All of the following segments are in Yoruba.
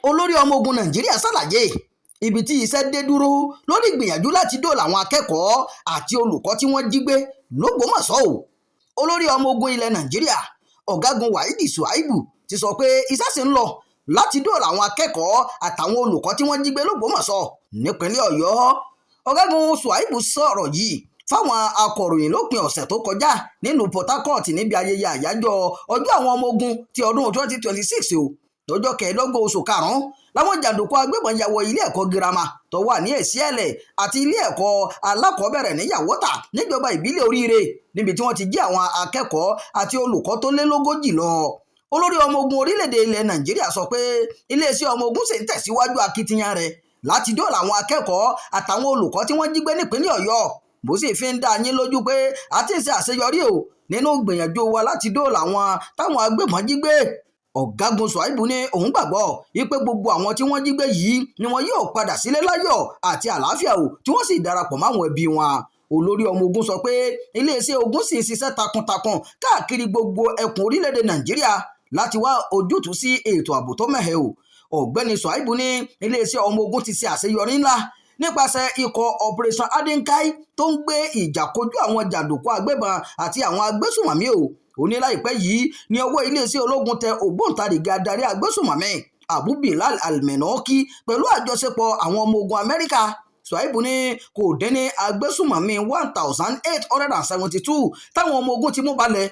Olórí ọmọ ogun Nàìjíríà ṣàlàyé ibi tí iṣẹ́ dé dúró lórí ìgbìyànjú láti dóòlà àwọn akẹ́kọ̀ọ́ àti olùkọ́ tí wọ́n jí gbé lÓgbómọ̀ṣọ́ o. Olórí ọmọ ogun ilẹ̀ Nàìjíríà, Ọ̀gágun Waheed Shuaibu, ti sọ pé iṣẹ́ sì ń lọ láti dóòlà àwọn akẹ́kọ̀ọ́ àtàwọn olùkọ́ tí wọ́n jí gbé lÓgbómọ̀ṣọ́ nípínlẹ̀ Ọ̀yọ́. Ọ̀gágun Shuaibu sọ̀rọ̀ yìí fáwọn akọ̀ròyìn lópin ọ̀sẹ̀ tó kọjá nílùú Port Harcourt níbi ayẹyẹ àyájọ́ ọjọ́ àwọn ọmọ ogun ti ọdún 2026 o. Lọ́jọ́ 25 oṣù karùn-ún làwọn jàǹdùkú agbébọn ya wọ ilé ẹ̀kọ́ girama tó wà ní Èsìẹ̀lẹ̀ àti ilé ẹ̀kọ́ alákọ̀ọ́bẹ̀rẹ̀ ní Yàwọ́tà níjọba ìbílẹ̀ Oríire, níbi tí wọ́n ti jí àwọn akẹ́kọ̀ọ́ àti olùkọ́ tó lé 40 lọ. Olórí ọmọ ogun orílẹ̀-èdè ilẹ̀ Nàìjíríà sọ pé iléeṣẹ́ ọmọ ogun sì ń tẹ̀síwájú akitiyan rẹ̀ láti dóòlà àwọn akẹ́kọ̀ọ́ àtàwọn olùkọ́ tí wọ́n jí gbé nípínlẹ̀ Ọ̀yọ́, bó sì fi ń dá yín lójú pé a ti ń ṣe àṣeyọrí o nínú gbìyànjú wa láti dóòlà àwọn táwọn agbébọn jí gbé. Ọ̀gágun Shuaibu ní òun gbàgbọ́ wípé gbogbo àwọn tí wọ́n jí gbé yìí ni wọn yóò padà sílé láyọ̀ àti àlàáfíà o, tí wọ́n sì darapọ̀ máwọn ẹbí wọn. Olórí ọmọ ogun sọ pé iléeṣẹ́ ogun sì ń ṣiṣẹ́ takuntakun káàkiri gbogbo ẹkùn orílẹ̀-èdè Nàìjíríà láti wá ojútùú sí ètò ààbò tó mẹ́hẹ̀ o. Ọ̀gbẹ́ni Shuaibu ní iléeṣẹ́ ọmọ ogun ti ṣe àṣeyọrí ńlá nípasẹ̀ ikọ̀ Operation Hadin Kai tó ń gbé ìjà kojú àwọn jàǹdùkú agbébọn àti àwọn agbésùnmọ̀mí o. Ó ní láìpẹ́ yìí ní ọwọ́ iléeṣẹ́ ológun tẹ ògbóǹtarìgì adarí agbésùnmọ̀mí Abu Bilal Almenoki pẹ̀lú àjọṣepọ̀ àwọn ọmọ ogun Amẹ́ríkà. Shuaibu ní kò dín ní agbésùnmọ̀mí 1,872 táwọn ọmọ ogun ti mú balẹ̀,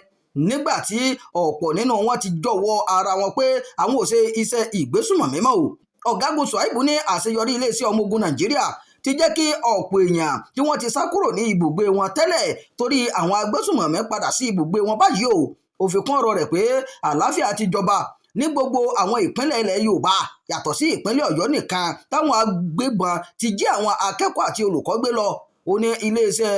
nígbà tí ọ̀pọ̀ nínú wọn ti jọ̀wọ́ ara wọn pé àwọn ò ṣe iṣẹ́ ìgbésùnmọ̀mí mọ́ o. Ọ̀gágun Shuaibu ní àṣeyọrí iléeṣẹ́ ọmọ ogun Nàìjíríà ti jẹ́ kí ọ̀pọ̀ èèyàn tí wọ́n ti sá kúrò ní ibùgbé wọn tẹ́lẹ̀ torí àwọn agbésùnmọ̀mí padà sí ibùgbé wọn báyìí o. Ó fi kún ọ̀rọ̀ rẹ̀ pé àlàáfíà ti jọba ní gbogbo àwọn ìpínlẹ̀ ilẹ̀ Yorùbá yàtọ̀ sí ìpínlẹ̀ Ọ̀yọ́ nìkan táwọn agbébọn ti jí àwọn akẹ́kọ̀ọ́ àti olùkọ́ gbé lọ. Ó ní iléeṣẹ́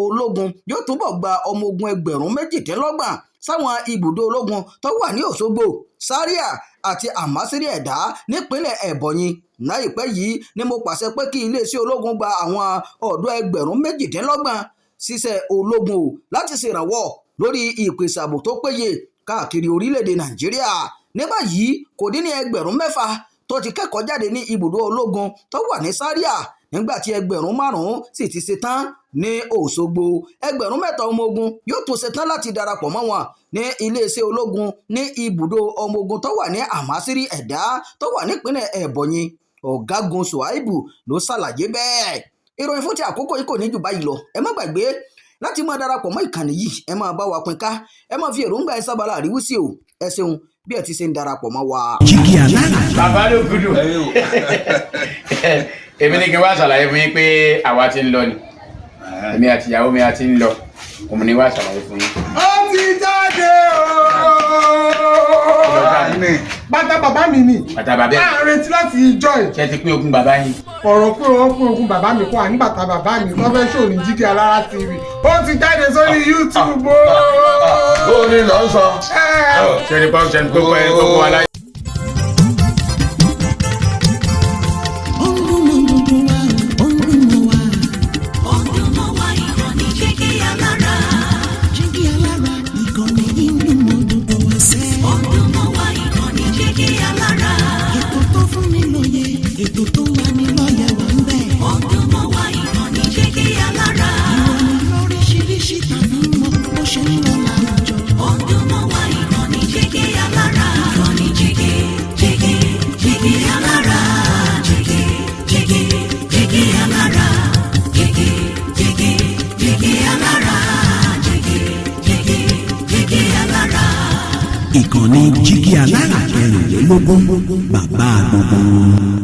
ológun yóò túbọ̀ gba ọmọ ogun 28,000 sáwọn ibùdó ológun tó wà ní Òṣogbo, Zaria àti Àmásírí Ẹ̀dá nípínlẹ̀ Ebonyi. Láìpẹ́ yìí ni mo pàṣẹ pé kí iléeṣẹ́ ológun gba àwọn ọ̀dọ́ 28,000 ṣiṣẹ́ ológun o láti ṣèrànwọ́ lórí ìpèsè ààbò tó péye káàkiri orílẹ̀-èdè Nàìjíríà. Ní báyìí, kò dín ní 6,000 tó ti kẹ́kọ̀ọ́ jáde ní ibùdó ológun tó wà ní Zaria, nígbà tí 5,000 sì ti ṣetán ní Òṣogbo. 3,000 ọmọ ogun yóò tún ṣetán láti darapọ̀ mọ́ wọn ní iléeṣẹ́ ológun ní ibùdó ọmọ ogun tó wà ní Àmásírí Ẹ̀dá tó wà nípínlẹ̀ Ebonyi. Ọ̀gágun Shuaibu ló ṣàlàyé bẹ́ẹ̀. Ìròyìn fún ti àkókò yìí kò ní jù báyìí lọ. Ẹ má gbàgbé láti máa darapọ̀ mọ́ ìkànnì yìí, ẹ máa bá wa pín ká, ẹ máa fi èròǹgbà ẹ sábàlá àríwísí o. Ẹ ṣeun bí ẹ ti ṣe ń darapọ̀ mọ́ wa. Jígí alára. Bàbá ló gudu. Èmi ní kí n wá ṣàlàyé fún yín pé àwa ti ń lọ ni, èmi àti ìyàwó mi a ti ń lọ. Òun ni wá ṣàlàyé fún yín. Ó ti jáde ooo. Bàtà bàbá mi ni. Bàtà bàbá ẹ̀. À ń retí láti ìjọ ẹ̀. Ṣé ti pín ogún bàbá yín? Ọ̀rọ̀ pé wọ́n pín ogún bàbá mi kọ́ àní bàtà bàbá mi tó fẹ́ ṣò ní Jígí Alára TV. Ó ti jáde sórí YouTube ooo. Ó ní lọ sọ. Ṣé ní pọ́n ṣe ní kókó ẹ kókó aláyé. Ó ń dún mọ́ gbogbo wa, ó ń dún mọ́ wa. Ó ń dún mọ́ wa, ìkànnì Jígí Alára. Jígí Alára, ìkànnì yìí ń dún mọ́ gbogbo wa sẹ́. Ó ń dún mọ́ wa, ìkànnì Jígí Alára. Ètò tó fún ni lóye, ètò tó ń lani lọ́yẹ̀ wà ń bẹ̀. Ó ń dún mọ́ wa, ìkànnì Jígí Alára. Ìròyìn lóríṣiríṣi tàbí mọ bó ṣe ń lọ láwùjọ. Ó ń dún mọ́ wa, ìkànnì Jígí Alára. Ìkànnì Jígí Jígí Jígí Alára. Jígí Jígí Jígí Alára. Jígí Jígí Jígí Alára. Jígí Jígí Jígí Alára. Ìkànnì Jígí Alára 24, bàbá gbogbo wọn.